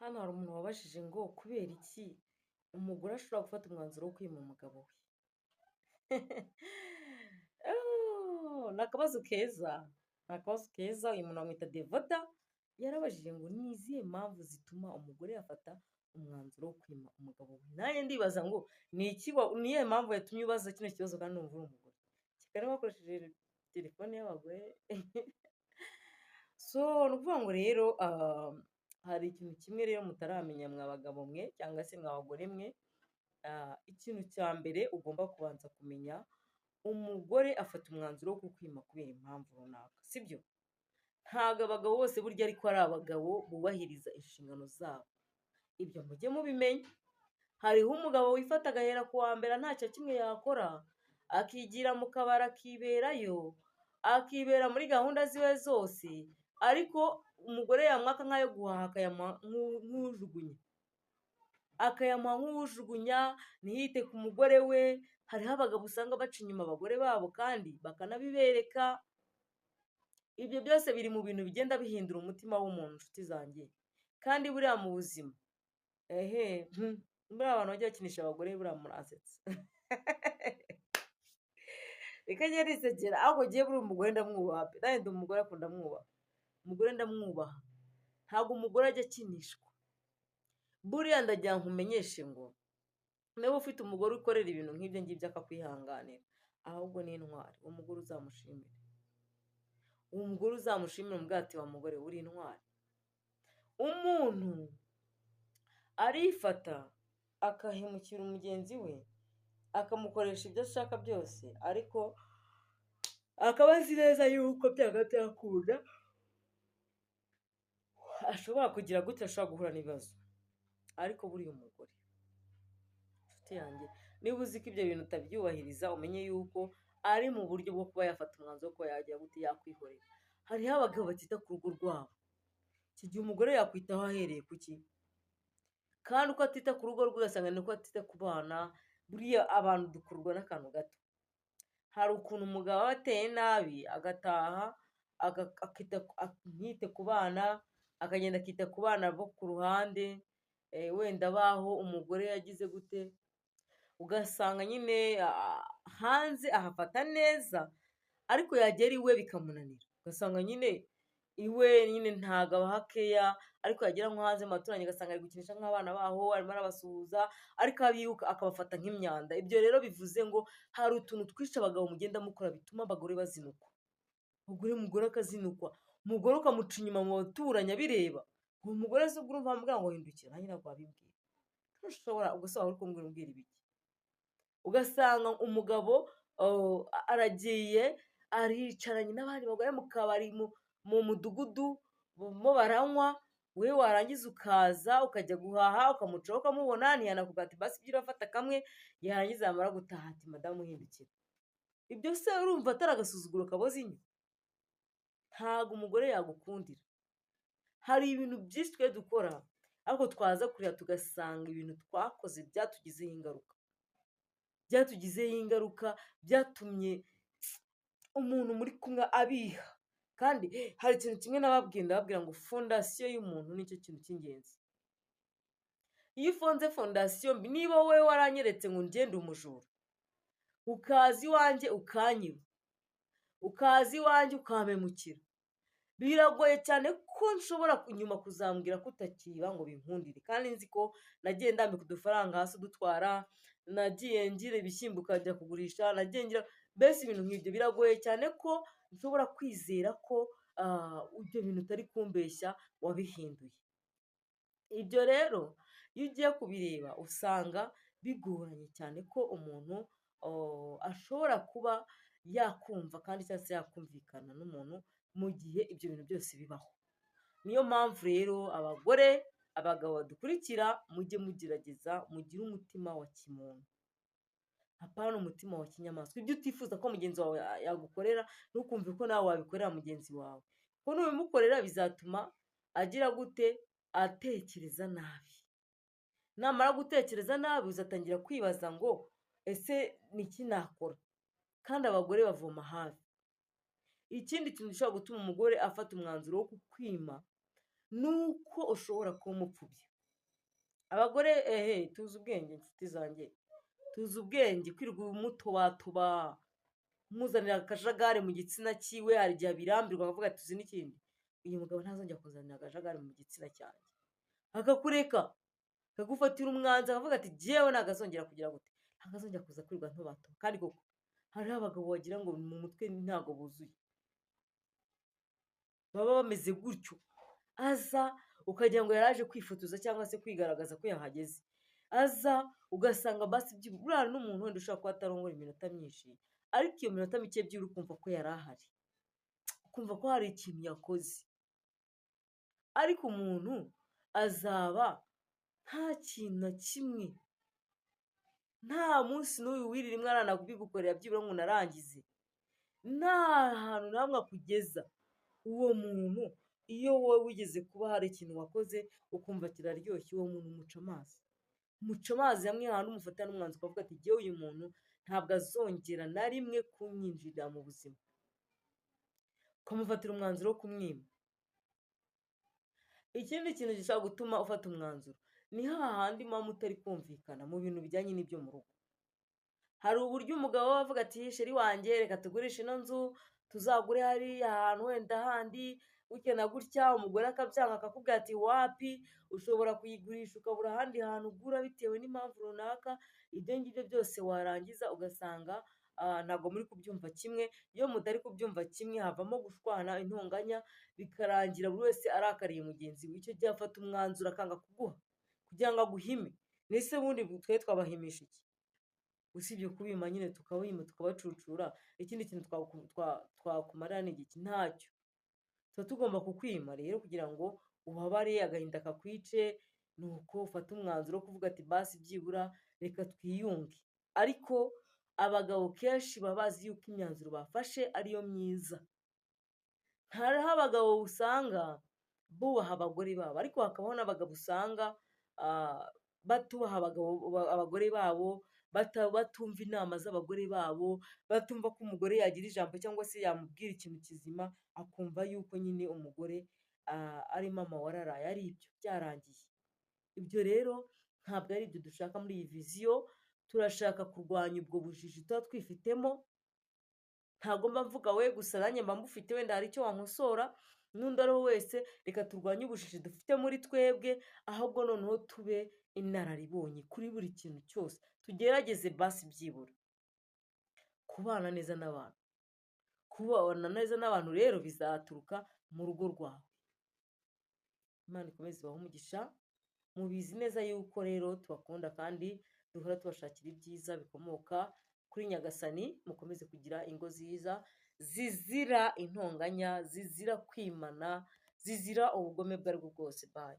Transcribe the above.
Hano hari umuntu wabajije ngo kubera iki umugore ashobora gufata umwanzuro wo kwima umugabo we? Oh, ni akabazo keza, ni akabazo keza. Uyu muntu bamwita Devota, yarabajije ngo ni izihe mpamvu zituma umugore yafata umwanzuro wo kwima umugabo we? Nanjye ndibaza ngo ni iki ni iyihe mpamvu yatumye ubaza kino kibazo kandi wumva uri umugore? Kereka niba wakoresheje telefone y'abagore. So ni ukuvuga ngo rero hari ikintu kimwe rero mutaramenya, mwa bagabo mwe cyangwa se mwa bagore mwe. Ikintu cya mbere ugomba kubanza kumenya, umugore afata umwanzuro wo kukwima kubera impamvu runaka, sibyo? Ntabwo abagabo bose burya ariko ari abagabo bubahiriza inshingano zabo, ibyo mujye mubimenya. Hariho umugabo wifata agahera ku wa mbere ntacyo kimwe yakora, akigira mu kabari, akiberayo, akibera muri gahunda ziwe zose, ariko umugore yamwaka nk'ayo guhaha akayamuha nk'ujugunya, akayamuha nk'ujugunya, ntiyite ku mugore we. Hariho abagabo usanga baca inyuma abagore babo kandi bakanabibereka. Ibyo byose biri mu bintu bigenda bihindura umutima w'umuntu, nshuti zanjye. Kandi buriya mu buzima, ehe, buriya abantu bajya bakinisha abagore, buriya muransetsa. Reka njye nisekera, ahubwo ngewe buriya umugore ndamwubaha pe! Nanjye ndi umugore ariko ndamwubaha. Umugore ndamwubaha, ntabwo umugore ajya akinishwa. Buriya ndagira ngo nkumenyeshe ngo niba ufite umugore ukorera ibintu nk'ibyo ngibyo akakwihanganira, ahubwo ni intwari. Uwo mugore uzamushimire, uwo mugore uzamushimire, umubwire ati: "Wa mugore, uri intwari." Umuntu arifata akahemukira mugenzi we, akamukoresha ibyo ashaka byose, ariko akaba azi neza yuko byanga byakunda ashobora kugira gute, ashobora guhura n'ibibazo. Ariko buriya umugore, inshuti yanjye, niba uzi ko ibyo bintu utabyubahiriza, umenye yuko ari mu buryo bwo kuba yafata umwanzuro wo kuba yagira gute, yakwihorera. Hariho abagabo batita ku rugo rwabo. Iki gihe umugore yakwitaho ahereye ku ki? Kandi uko atita ku rugo rwe, ugasanga niko atita ku bana. Buriya abantu dukururwa n'akantu gato. Hari ukuntu umugabo aba ateye nabi, agataha ntiyite ku bana, akagenda akita ku bana bo ku ruhande, wenda baho umugore yagize gute, ugasanga nyine hanze ahafata neza, ariko yagera iwe bikamunanira. Ugasanga nyine iwe nyine ntago abaha keya, ariko yagera nko hanze mu baturanyi ugasanga ari gukinisha nk'abana baho, arimo arabasuhuza, ariko abiwe akabafata nk'imyanda. Ibyo rero bivuze ngo hari utuntu twinshi abagabo mugenda mukora bituma abagore bazinukwa. Umugore akazinukwa, umugore ukamuca inyuma mu baturanyi abireba. Uwo mugore se ubwo urumva wamubwira ngo hindukira? Nanjye ntabwo wabimbwira, ntushobora. Ubwo se waba uri kumbwira umbwira ibiki? Ugasanga umugabo aragiye aricaranye n'abandi bagore mu kabari mu mudugudu mo baranywa, wowe warangiza ukaza ukajya guhaha, ukamucaho ukamubona, ntiyanakubwira ati basi ibyo urafata kamwe. Yarangiza yamara gutaha ati: "Madamu, hindukira." Ibyo se urumva atari agasuzuguro kaboze inyo? Ntabwo umugore yagukundira. Hari ibintu byinshi twe dukora, ariko twaza kureba tugasanga ibintu twakoze byatugizeho ingaruka, byatugizeho ingaruka, byatumye umuntu muri kumwe abiha. Kandi hari ikintu kimwe nababwiye, ndababwira ngo fondasiyo y'umuntu nicyo kintu cy'ingenzi. Iyo ufonze fondasiyo mbi, niba wowe waranyeretse ngo ngende umujura, ukaza iwanjye ukanyiba, ukaza iwanjye ukampemukira, biragoye cyane ko nshobora nyuma kuzambwira ko utakiba ngo binkundire, kandi nzi ko nagiye ndambika udufaranga hasi udutwara, nagiye ngira ibishyimbo ukajya kugurisha, nagiye ngira mbese ibintu nk'ibyo. Biragoye cyane ko nshobora kwizera ko ibyo bintu utari kumbeshya, wabihinduye. Ibyo rero iyo ugiye kubireba usanga bigoranye cyane ko umuntu ashobora kuba yakumva kandi cyangwa se yakumvikana n'umuntu mu gihe ibyo bintu byose bibaho. Niyo mpamvu rero abagore, abagabo badukurikira, mujye mugerageza mugire umutima wa kimuntu, apana umutima wa kinyamaswa. Ibyo utifuza ko mugenzi wawe yagukorera, ntukumve ko nawe wabikorera mugenzi wawe, kuko nubimukorera bizatuma agira gute? Atekereza nabi. Namara gutekereza nabi, uzatangira kwibaza ngo ese ni iki nakora? Kandi abagore bavoma hafi. Ikindi kintu gishobora gutuma umugore afata umwanzuro wo kukwima ni uko ushobora kuba umupfubya. Abagore ehe, tuzi ubwenge inshuti zanjye, tuzi ubwenge. Kwirirwa umutobatoba, umuzanira akajagari mu gitsina cyiwe, hari igihe abirambirwa akavuga ati: "Tuzi n'ikindi, uyu mugabo ntazongera kuzanira akajagari mu gitsina cyanjye." Akakureka, akagufatira umwanzuro, akavuga ati: "Jyewe ntabwo azongera kugira gute, ntabwo azongera kuza kwirirwa ntobatoba." Kandi koko hariho abagabo wagira ngo mu mutwe ntabwo buzuye, baba bameze gutyo. Aza ukagira ngo yaraje kwifotoza cyangwa se kwigaragaza ko yahageze. Aza ugasanga basi byibura buriya n'umuntu wenda ushobora kuba atarongora iminota myinshi, ariko iyo minota mike byibura ukumva ko yari ahari, ukumva ko hari ikintu yakoze. Ariko umuntu azaba nta kintu na kimwe, nta munsi n'uyu w'iri rimwe aranabigukorera byibura ngo unarangize, nta hantu na hamwe akugeza. Uwo muntu, iyo wowe wigeze kuba hari ikintu wakoze ukumva kiraryoshye, uwo muntu umuca amazi, umuca amazi hamwe hahandi umufatira n'umwanzuro ukavuga ati: "Jyewe uyu muntu ntabwo azongera na rimwe kunyinjirira mu buzima," ukamufatira umwanzuro wo kumwima. Ikindi kintu gishobora gutuma ufata umwanzuro ni hahandi muba mutari kumvikana mu bintu bijyanye n'ibyo mu rugo. Hari uburyo umugabo aba avuga ati: "Chéri wanjye, reka tugurishe ino nzu, tuzagure hariya hantu wenda handi gutya na gutya." Umugore akabyanga, akakubwira ati: "Wapi, ushobora kuyigurisha ukabura ahandi hantu ugura bitewe n'impamvu runaka." Ibyo ngibyo byose warangiza ugasanga ntabwo muri kubyumva kimwe. Iyo mutari kubyumva kimwe havamo gushwana, intonganya, bikarangira buri wese arakariye mugenzi we. Icyo gihe afata umwanzuro akanga kuguha kugira ngo aguhime. Mbese ubundi twe twabahimisha iki usibye kubima nyine? Tukabima, tukabacucura. Ikindi kintu twakumarira ni igiki? Ntacyo. Tuba tugomba kukwima rero kugira ngo ubabare, agahinda kakwice, nuko ufate umwanzuro wo kuvuga ati: "Basi byibura reka twiyunge." Ariko abagabo kenshi baba bazi yuko imyanzuro bafashe ariyo myiza. Hariho abagabo usanga bubaha abagore babo, ariko hakabaho n'abagabo usanga batubaha abagore babo, batumva inama z'abagore babo, batumva ko umugore yagira ijambo cyangwa se yamubwira ikintu kizima, akumva yuko nyine umugore ari mama wararaye, ari ibyo byarangiye. Ibyo rero ntabwo ari ibyo dushaka muri iyi vision. Turashaka kurwanya ubwo bujiji tuba twifitemo. Ntabwo mba mvuga we gusa, nanjye mba mbufite, wenda hari icyo wankosora n'undi ari we wese. Reka turwanye ubujiji dufite muri twebwe, ahubwo noneho tube inararibonye kuri buri kintu cyose. Tugerageze basi byibura kubana neza n'abantu. Kubana neza n'abantu rero bizaturuka mu rugo rwawe. Imana ikomeze ibahe umugisha. Mubizi neza yuko rero tubakunda kandi duhora tubashakira ibyiza bikomoka kuri Nyagasani. Mukomeze kugira ingo nziza zizira intonganya, zizira kwimana, zizira ubugome ubwo aribwo bwose. Bye.